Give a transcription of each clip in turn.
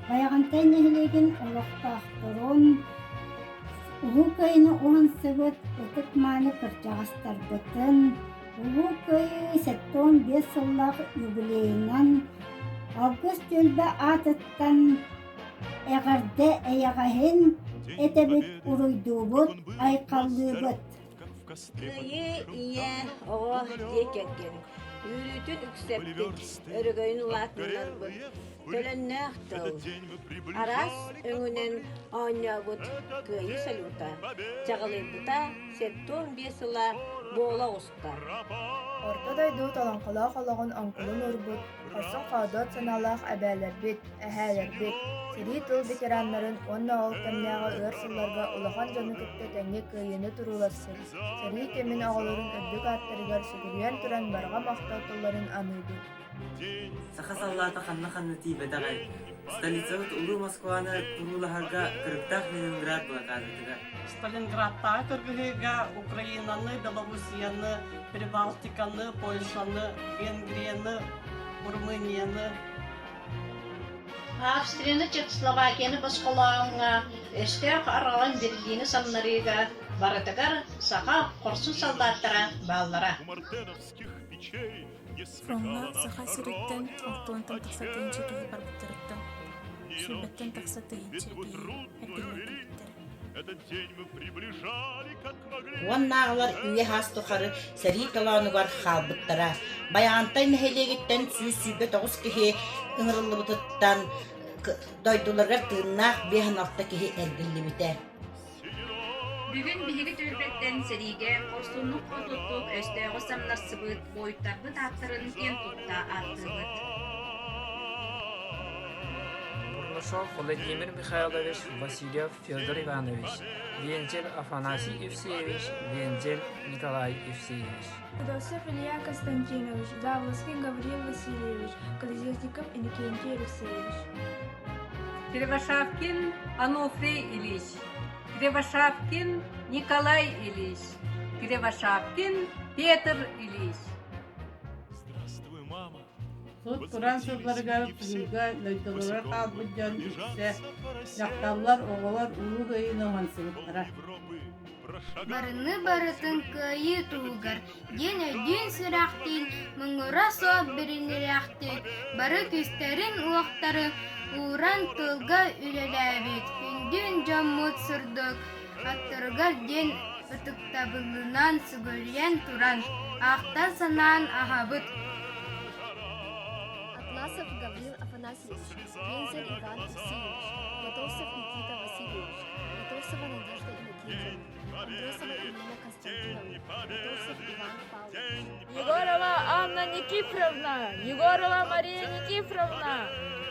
Байаҕантай нэһилиэгин олохтоохторун Улуу Кыайыыны уһансыбыт ытык-мааны кырдьаҕастарбытын Улуу Кыайыы 75 сыллаах юбилейынан Алгыс түөлбэ аатыттан эҕэрдэ эйэҕэһин этэбит, уруйдуубут, айхаллыыбыт! Кыайыы ийэ оҕо дьиэ кэргэн үөрүүтүн үксэппит, өрөгөйүн улаатыннарбыт төлөннөөх тыл, араас өҥүнэн оонньообут Кыайыы салюта чаҕылыйбыта 75 сыла буола оҕуста. Орто дойду толоҥхолоох олоҕун оҥкулун уурбут, хорсун-хоодуот санаалаах эбээлэрбит, эһээлэрбит, сэрии тыл ветераннарын уонна ол кэмнээҕи ыар сылларга улахан дьону кытта тэҥҥэ кыайыыны турууларсыр, сэрии кэмин оҕолорун үрдүк ааттарыгар сүгүрүйэн туран барҕа махтал тылларын аныыбыт. Саха саллаата ханна-ханна тиийбэтэҕэй? Столицабыт Улуу Москваны туруулаһарга кырыктаах Ленинград блокадатыгар. Сталинградтааҕы кыргыһыыга Украинаны, Белоруссияны, Прибалтиканы, Польшаны, Венгрияны, Румынияны Австрияны, Чехословакияны босхолооһуҥҥа, өстөөх арҕаҕын Берлини самнарыыга барытыгар саха хорсун саллааттара бааллара. Фроҥҥа Саха сириттэн алтыантан тахса тыһыынча киһи барбыттарыттан, сүүрбэттэн тахса тыһыынча киһи эргиллэн кэлбиттэрэ. Уоннааҕылар үйэ-саас тухары сэрии толоонугар хаалбыттара. Байаҕантай нэһилиэгиттэн 129 киһи ыҥырыллыбытыттан дойдуларыгар тыыннаах 56 киһи эргиллибитэ. Бүгүн биһиги түөлбэттэн сэриигэ хорсуннук хотуттук өстөөҕү самнарсыбыт буойуттарбыт ааттарын киэн тутта ааттыыбыт. Бурнашов Владимир Михайлович Васильев Федор Иванович, Вензель Афанасий Евсеевич, Вензель Николай Евсеевич. Федосов Илья Константинович, Давловский Гаврил Васильевич, Колезетников Иннокентий Алексеевич. Кривошапкин Ануфрий Ильич, Кривошапкин Николай Ильич, Кривошапкин Петр Ильич. Здравствуй, мама. Сут туран сылларыгар тыылга дойдуларыгар хаалбыт дьон үксэ дьахталлар, оҕолор Улуу Кыайыыны уһансыбыттара. Барыны барытын кыайыы туһугар диэн өйдүүн-сүрэхтиин муҥура суох бэриниилээхтик бары күүстэрин-уохтарын ууран тылга үлэлээбит күндүн дьоммут сырдык аттарыгар диэн ытыктабылынан сүгүрүйэн туран аахтан-санаан аһабыт. Атласов Гаврил Афанасьевич, Вензель Иван Евсеевич, Готовцев Никита Васильевич, Готовцева Надежда Иннокентьевна, Андросова Елена Константиновна, Готовцев Иван Павлович. Егорова Анна Никифоровна, Егорова Мария Никифоровна,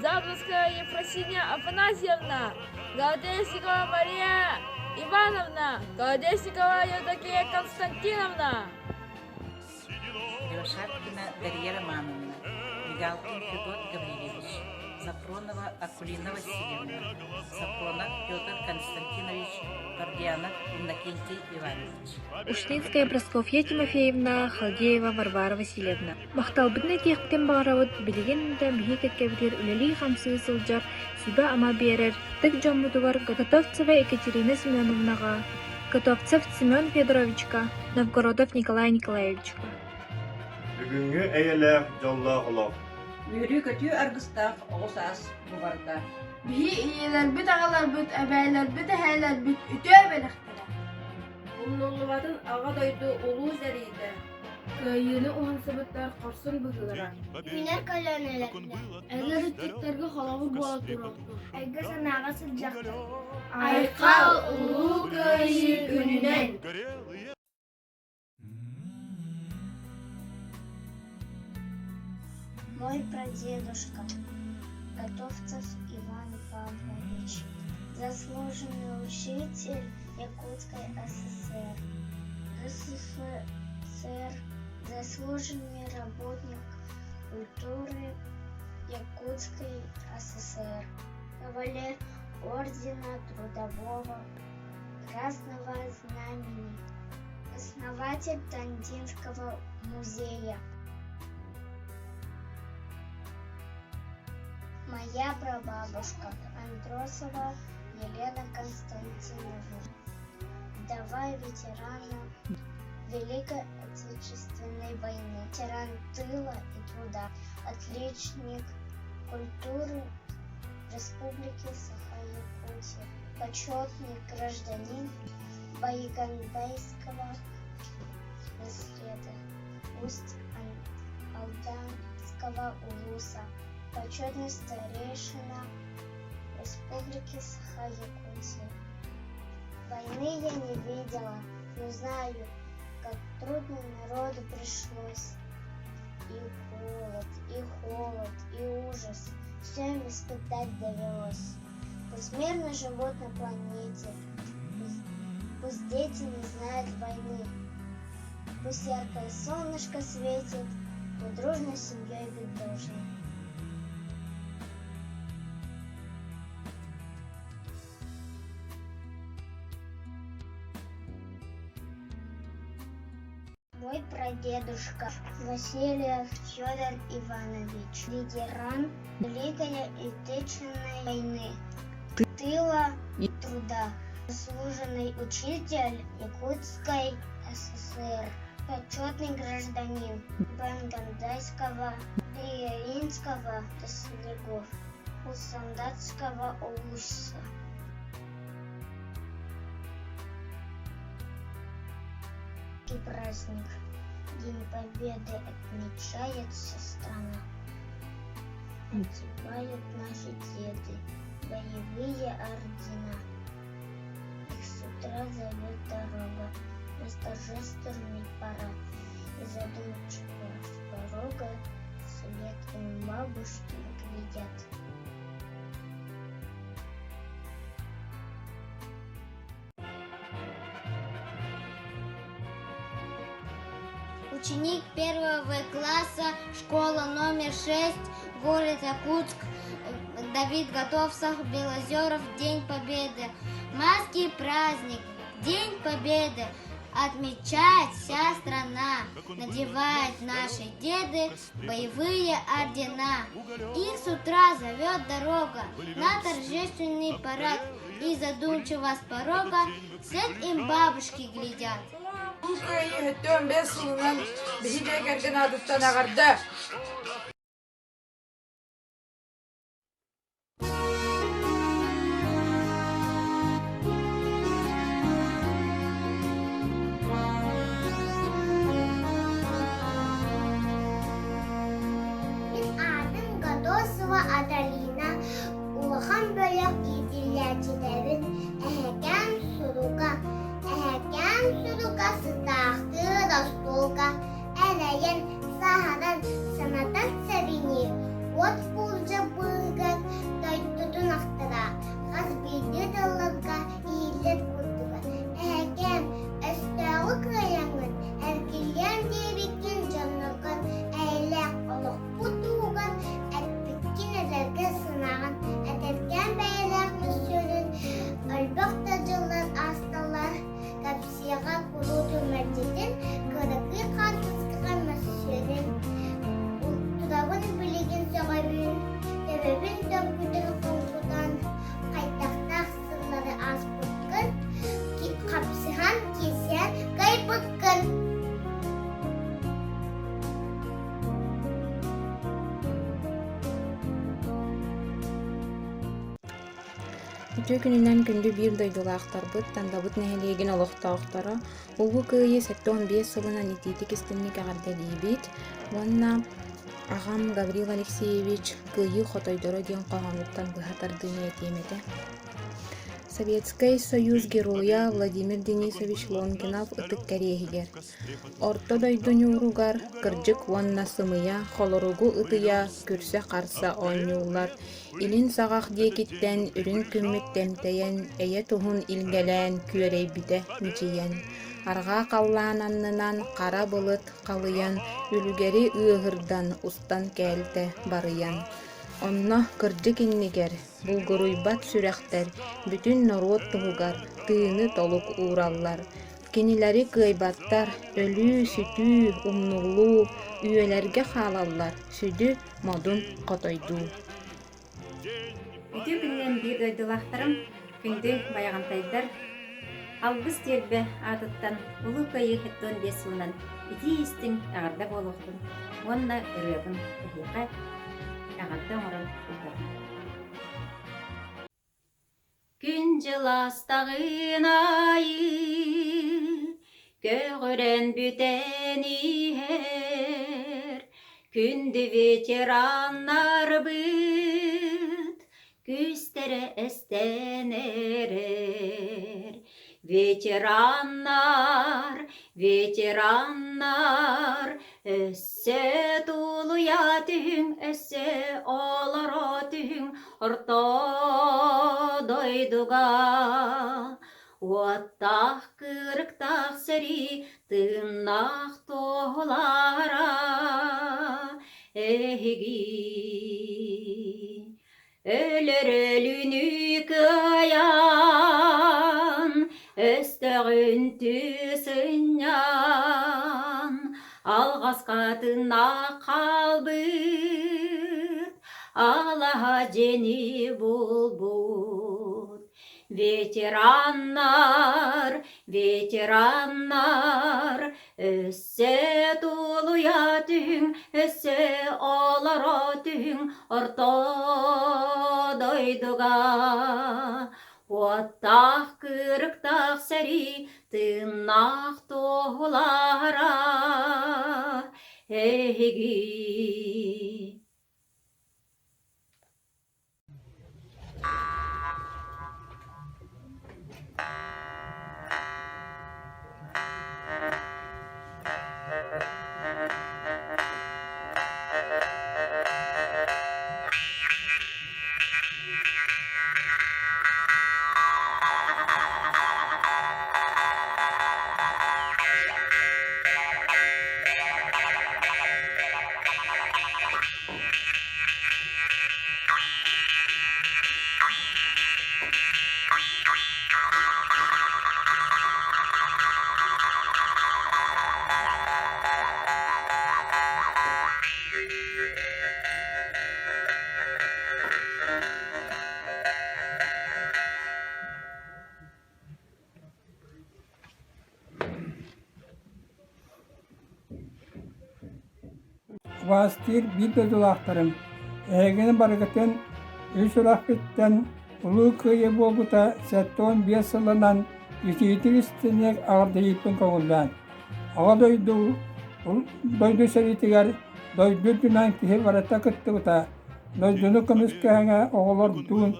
Заблоцкая Ефросинья Афанасьевна, Голодесникова Мария Ивановна, Голодесникова Евдокия Константиновна. Левашапкина Дарья Романовна, Мигалкин Федот Гаврильевич, Сафронова Акулина Васильевна, Сафронов Петр Константинович, Гордианов Иннокентий Иванович. Ушницкая Прасковья Тимофеевна, Халдеева Варвара Васильевна. Махталбытын этиэхпитин баҕарабыт, билигин да биһи кэккэбитигэр үлэлии-хамсыы сылдьар, сүбэ-ама биэрэр ытык дьоммутугар Готовцева Екатерина Семеновнаҕа, Готовцев Семен Федоровичка, Новгородов Николай Николаевичка. Бүгүҥҥү эйэлээх, дьоллоох олох. Үөрүү-көтүү аргыстаах оҕо саас бу барда. Биһи ийэлэрбит, аҕаларбыт, эбээлэрбит, эһээлэрбит үтүө бэлэхтэрэ. Умнуллубатын Аҕа дойду улуу сэриитэ. Кыайыыны уһансыбыттар хорсун быһыылара. Үүнэр көлүөнэлэргэ, эдэр ыччаттарга холобур буола туруохтун. Өйгө-санааҕа сылдьахтар. Айхал Улуу Кыайыы күнүнэн! Мой прадедушка Готовцев Иван Павлович, заслуженный учитель Якутской ССР, РСФСР, заслуженный работник культуры Якутской ССР, кавалер Ордена Трудового Красного Знамени, основатель Тандинского музея. Моя прабабушка Андросова Елена Константиновна, вдова ветерана Великой Отечественной войны, ветеран тыла и труда, отличник культуры Республики Саха-Якутия, почетный гражданин Байгандайского наследа, Усть-Алданского улуса, почетный старейшина Республики Саха-Якутия. Войны я не видела, но знаю, как трудно народу пришлось. И голод, и холод, и ужас все им испытать довелось. Пусть мирно живут на планете, пусть, пусть дети не знают войны, пусть яркое солнышко светит, мы дружно семьей быть должны. Мой прадедушка Васильев Федор Иванович, ветеран Великой Отечественной войны, тыла и труда, заслуженный учитель Якутской ССР, почетный гражданин Бангандайского Иеринского снегов, Усандатского улуса. И праздник. День Победы отмечает вся страна. Одевают наши деды боевые ордена. Их с утра зовет дорога на торжественный парад. И задумчиво с порога вслед им бабушки глядят. Ученик первого класса, школа номер 6, город Якутск, Давид Готовцев, Белозеров, День Победы. Маски праздник, День Победы. Отмечает вся страна, надевает наши деды боевые ордена. Их с утра зовет дорога на торжественный парад, и задумчиво с порога вслед им бабушки глядят. Улуу Кыайыы 75 сылынан биһи дьиэ кэргэн аатыттан эҕэрдэ! Мин аатым Готосова Адалина, улахан бөлөх иитиллээччитэбин, эһэкээн суруга, эһэкээн суруга сытаахтыыр остуолга элэйэн, саһаран, санатан сэриҥиир, уот куулдьа быыһыгар дойдутун ахтара, хас биирдии тылларга иһиллэр курдуга. Эһэкээн, өстөөҕү кыайаҥҥын, эргиллиэм диэбиккин дьонноргор эйэлээх олохпут туһугар эппиккин этэргэ санааҕын этэркээн бэйэлээх мөссүөнүн өлбөх да дьыллар аасталлар кэпсиэҕэ куруутун мэлдьитин кыракый хаартыскаҕа мөссүөнүн турабын билигин сөҕөбүн төбөбүн төҥкүтэн хоҥкутан хайдахтаах сыллары ааспыккын хапсыһан киирсэн кыайбыккын Үтүө күнүнэн күндү биир дойдулаахтарбыт, Тандабыт нэһилиэгин олохтоохторо Улуу Кыайыы 75 сылынан итиитик истиҥник эҕэрдэлиибит уонна аҕам Гаврил Алексеевич «Кыайыы хотойдоро» диэн хоһоонуттан быһа тардыыны этиэм этэ. Советскай Союз Геройа Владимир Денисович Лонгинов ытык кэриэһигэр Орто дойду ньууругар кырдьык уонна сымыйа холоругу ытыйа күрсэ-харса оонньууллар, илин саҕах диэкиттэн үрүҥ күммүт тэмтэйэн, эйэ туһун илгэлээн күөрэйбитэ мичийэн, арҕаа халлаан аннынан хара былыт халыйан, үлүгэри ыаһырдан устан кээлтэ барыйан. Онно кырдьык иннигэр булгуруйбат сүрэхтэр бүтүн норуот туһугар тыыны толук уураллар. Кинилэри кыайбаттар, өлүү-сүтүү, умнуллуу, үйэлэргэ хаалаллар сүдү, модун хотойдуу. Үтүө күнүнэн биир дойдулаахтарым, күндү байаҕантайдар, Алгыс түөлбэ аатыттан Улуу Кыайыы 75 сылынан итии-истиҥ эҕэрдэ буолуохтун уонна ырыабын эһиэхэ эҕэрдэ оҥорон ыытабын. Күн-дьыл астаҕын аайы көҕүрэн бүтэн иһэр, күндү ветераннарбыт күүстэрэ эстэн эрэр. Ветераннар, ветераннар, өссө тулуйа түһүҥ, өссө олоро түһүҥ орто дойдуга. Уоттаах кырыктаах сэрии тыыннаах туоһулара эһиги. Өлөр өлүүнү кыайан, өстөҕүн сынньан, алҕаска тыыннаах хаалбыт, алаһа дьиэни булбут. Ветераннар, ветераннар, өссө тулуйа түһүҥ, өссө олоро түһүҥ орто дойдуга. Уоттаах кырыктаах сэрии тыыннаах туоһулара эһиги. Убаастыыр биир дойдулаахтарым, эһигини барыгытын үс үрэхпиттэн Улуу Кыайыы буолбута 75 сылынан итиитик истиҥник эҕэрдэлиирбин көҥүллээн. Аҕа дойду дойду сэриитигэр дойду үрдүнэн киһи барыта кыттыбыта. Дойдуну көмүскээҥэ оҕолордуун,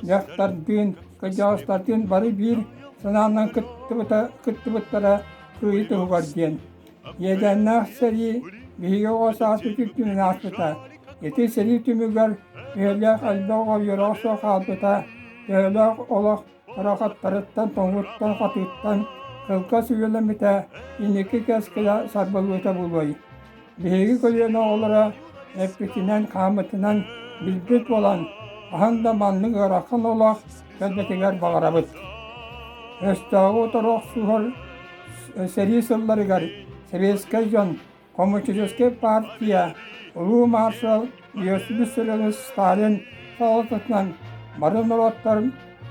дьахтардыын, кырдьаҕастардыын бары биир санаанан кыттыбыта кыттыбыттара кыайыы туһугар диэн. Иэдээннээх сэрии биһиги оҕо сааспыт үрдүнэн ааспыта. Ити сэрии түмүгэр төһөлөөх элбэх оҕо үөрэҕэ суох хаалбыта, төһөлөөх олох ыарахаттарыттан, тоҥуттан-хатыыттан кылгас үйэлэммитэ инники кэскилэ сарбыллыыта буолуой. Биһиги көлүөнэ оҕолоро эппитинэн-хааммытынан билбит буолан, хаһан да маннык ыарахан олох кэлбэтигэр баҕарабыт. Өстөөҕү утары охсуһар Сэрии сылларыгар сэбиэскэй дьон Коммунистическай партия Улуу маршал Иосиф Виссарионович Сталин салалтатынан бары норуоттар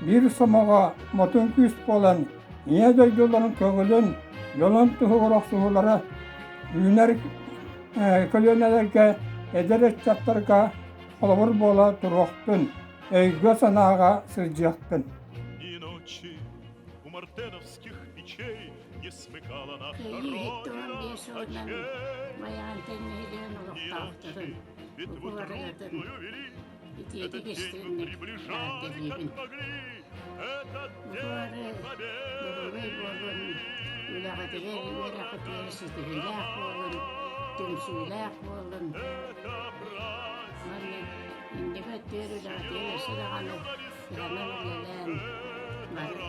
биир сомоҕо модун күүс буолан Ийэ дойдуларын көҥүлүн, дьонун туһугар охсуһуулара үүнэр көлүөнэлэргэ, эдэр ыччаттарга холобур буола туруохтун, өйгө-санааҕа сылдьыахтын. У мартеновских печей не смыкала наша Кыайыы Родина 75 сылынан очей. Майаҕантай нэһилиэгин олохтоохторун, Битву букуларыгытын трудную вели, итиитик этот день мы истиҥник приближали, как эҕэрдэлиибин. могли. Этот Букулары день доруобай буолун, үлэҕитигэр, үөрэххитигэр ситиһиилээх буолун, түмсүүлээх буолун. Уонна инники өттүгэр үлэҕитигэр өссө даҕаны кыһанан үлэлээн бары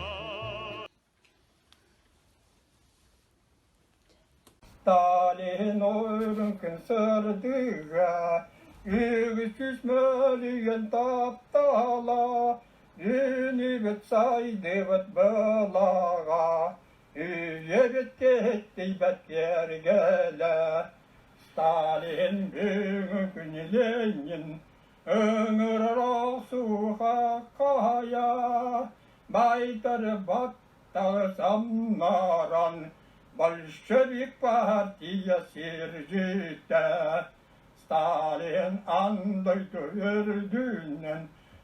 Сталин үрүҥ күн сырдыга, үгүс күүс мөлүйүөн таптала, үүнүбүт сайдыбыт былаҕа, үйэбит киһиттийбэт киэргэлэ. Сталин бүгүн күн Ленин. Ыҥырар охсуха хаайа, Байтар баттаҕы самнаран, Большевик партия сирдьитэ. Сталин аан дойду үрдүнэн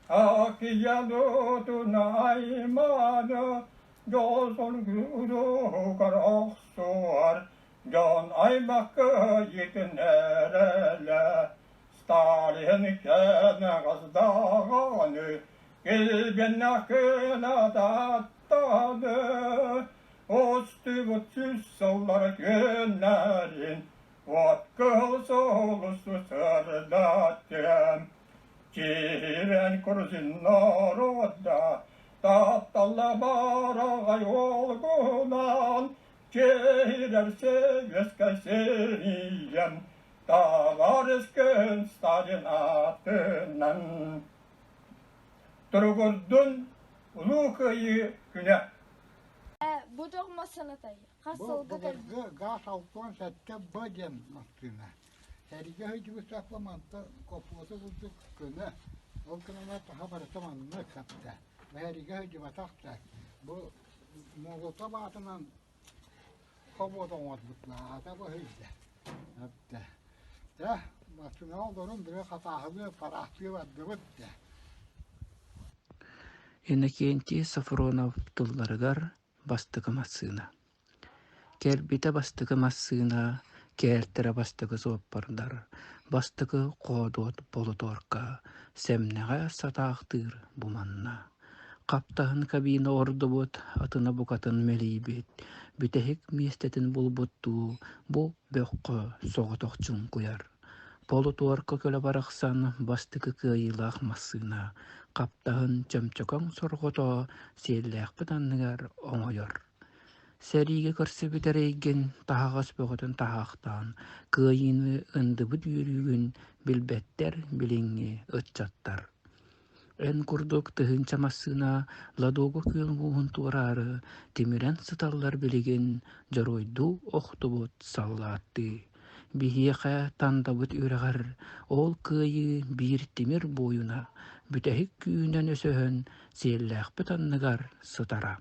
Океан уотун аймаана, Дьол-соргу охсуһар, Дьон аймах кыайыытын эрэлэ. Сталин кэнэҕэс даҕаны килбиэннээх кынататтаны устубут сүүс сыллар күннэрин от кыһыл сулусу сырдаттым. Киирэн курсин норуода тапталла бараҕай уолгунан киирэр севескай сирием Табаарыскын Сталин аатынан Туругурдун Улуу Кыайыы күнэ! Бу туох массыынатай? Хас Бу сылга былыргы кэлбит? газ 67 Б диэн массыына. Сэриигэ сылдьыбыт манта копуота курдук көнө. Ол гынан таха барыта манна ыксапта. Сэриигэ сылдьыбатах да. Бу Молотов аатынан Хобуот оҥорбут наада быһыйда. Эптэ. Дьэ, массыынаҕа олорон били хатааһылыы, параахтыы бардыбыт дьэ. Иннокентий Софронов тылларыгар бастакы массыына. Кэлбитэ бастакы массыына, кээлтэрэ бастакы суоппардар, бастакы хоодуот болотуорка, сэмнэҕэ сатаахтыыр бу манна. Хаптаһын кабина ордубут, атына букатын мэлийбит, бүтэһик миэстэтин булбуттуу бу бөххө соҕотох чуҥкуйар. Полутуорка көлө барахсан бастакы кыайыылаах массыына, хаптаһын чөмчөкөҥ сорҕото сиэллээхпит анныгар оҥойор. Сэриигэ көрсүбүт эрэйгин таһаҕас бөҕөтүн таһаахтаан, кыайыыны ындыбыт үөрүүгүн билбэттэр билиҥҥи ыччаттар. Эн курдук тыһыынча массыына Ладога күөл мууһун туораары тимирэн сыталлар билигин дьоруойдуу охтубут саллааттыы. Биһиэхэ Тандабыт үрэҕэр ол кыайыы биир тимир буойуна бүтэһик күүһүнэн өсөһөн сиэллээхпит анныгар сытара.